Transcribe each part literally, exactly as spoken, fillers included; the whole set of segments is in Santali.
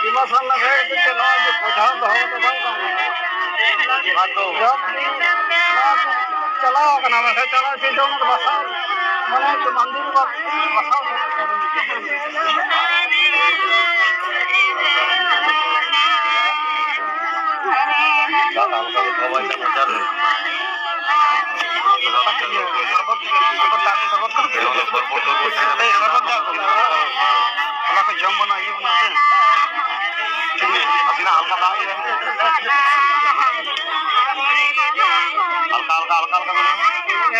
ᱵᱤᱢᱟ ᱥᱟᱨᱱᱟ ᱥᱟᱦᱮᱵ ᱫᱚ ᱪᱮᱫ ᱱᱚᱣᱟ ᱡᱮ ᱵᱚᱡᱷᱟ ᱫᱚᱦᱚ ᱫᱚ ᱵᱟᱝ ᱠᱟᱱᱟ᱾ ᱟᱫᱚ ᱱᱚᱣᱟ ᱠᱚ ᱪᱟᱞᱟᱣ ᱠᱟᱱᱟ, ᱢᱮᱱᱠᱷᱟᱱ ᱪᱟᱞᱟᱣ ᱪᱮᱫ ᱫᱚ ᱚᱱᱟ ᱫᱚ ᱵᱟᱥᱟ, ᱢᱟᱱᱮ ᱢᱚᱱᱫᱤᱨ ᱵᱟ-, ᱵᱟᱥᱟ᱾ ᱥᱚᱨᱵᱚᱛ ᱫᱟᱜ ᱠᱚ, ᱥᱚᱨᱵᱚᱛ ᱠᱚ᱾ ᱦᱚᱞᱟ ᱠᱷᱚᱡ ᱡᱚᱢ ᱵᱟᱹᱱᱩᱜᱼᱟ, ᱤᱭᱟᱹ ᱵᱟᱹᱱᱩᱜᱼᱟ ᱥᱮ᱾ ᱦᱟᱞᱠᱟ, ᱦᱟᱞᱠᱟ, ᱦᱟᱞᱠᱟ, ᱦᱟᱞᱠᱟ᱾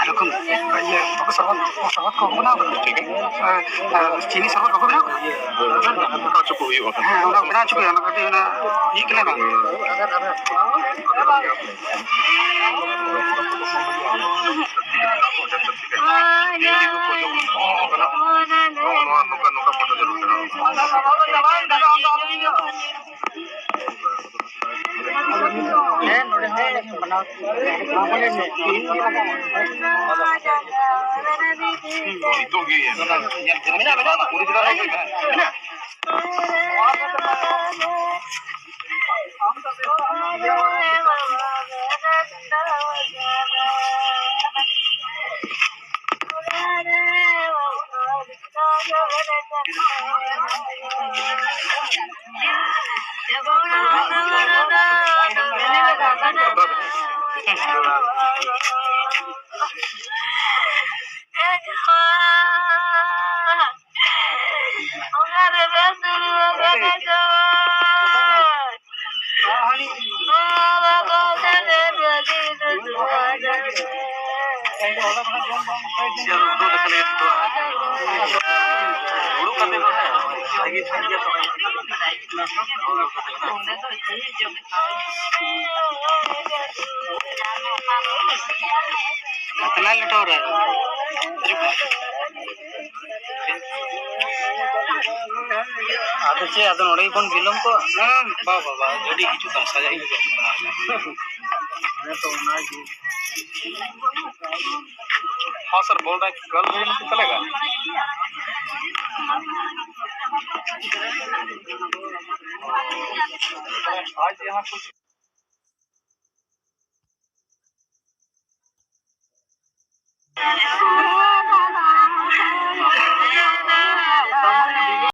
ᱟᱨ ᱠᱷᱚᱱ ᱤᱭᱟᱹ ᱵᱟᱠᱚ ᱥᱚᱨᱵᱚᱛ, ᱥᱚᱨᱵᱚᱛ ᱠᱚ ᱵᱟᱠᱚ ᱵᱮᱱᱟᱣ ᱠᱟᱫᱟ? ᱪᱮᱫ? ᱟᱨ ᱪᱤᱱᱤ ᱥᱚᱨᱵᱚᱛ ᱵᱟᱠᱚ ᱵᱮᱱᱟᱣ ᱠᱟᱫᱟ? ᱚᱱᱠᱟ ᱦᱚᱪᱚ ᱠᱚ ᱦᱩᱭᱩᱜᱼᱟ᱾ ᱦᱮᱸ, ᱚᱱᱟ ᱵᱮᱱᱟᱣ ᱦᱚᱪᱚ ᱠᱚ ᱦᱩᱭᱩᱜᱼᱟ, ᱚᱱᱟ ᱠᱟᱹᱴᱤᱡ ᱚᱱᱟ ᱤᱭᱟᱹᱜ ᱠᱟᱱᱟ ᱵᱟᱝ? ᱱᱚᱜᱼᱚ ᱱᱚᱣᱟ ᱱᱚᱝᱠᱟ, ᱱᱚᱝᱠᱟ ᱯᱷᱳᱴᱳ ᱡᱟᱹᱨᱩᱲ ᱠᱟᱱᱟ᱾ ᱦᱮᱸ, ᱱᱚᱰᱮ ᱦᱚᱸ ᱵᱮᱱᱟᱣ ᱱᱤᱛᱚᱜ ᱜᱮ ᱢᱮᱱᱟᱜ, ᱢᱮᱱᱟᱜ᱾ ᱠᱟᱛᱱᱟ ᱞᱮᱴᱚ ᱨᱮ᱾ ᱟᱫᱚ ᱪᱮᱫ, ᱟᱫᱚ ᱱᱚᱰᱮ ᱜᱮᱵᱚᱱ ᱵᱤᱞᱚᱢ ᱠᱚᱜᱼᱟ? ᱦᱮᱸ, ᱵᱟ, ᱵᱟ, ᱵᱟ, ᱜᱟᱹᱰᱤ ᱦᱤᱡᱩᱜ ᱠᱟᱱᱟ, ᱥᱟᱡᱟᱣ ᱦᱤᱡᱩᱜ ᱠᱟᱱᱟ᱾ ᱦᱮᱸ, ᱛᱚ ᱚᱱᱟᱜᱮ᱾ हाँ सर, बोल रहे हैं, कल भी नहीं चलेगा? आज यहाँ कुछ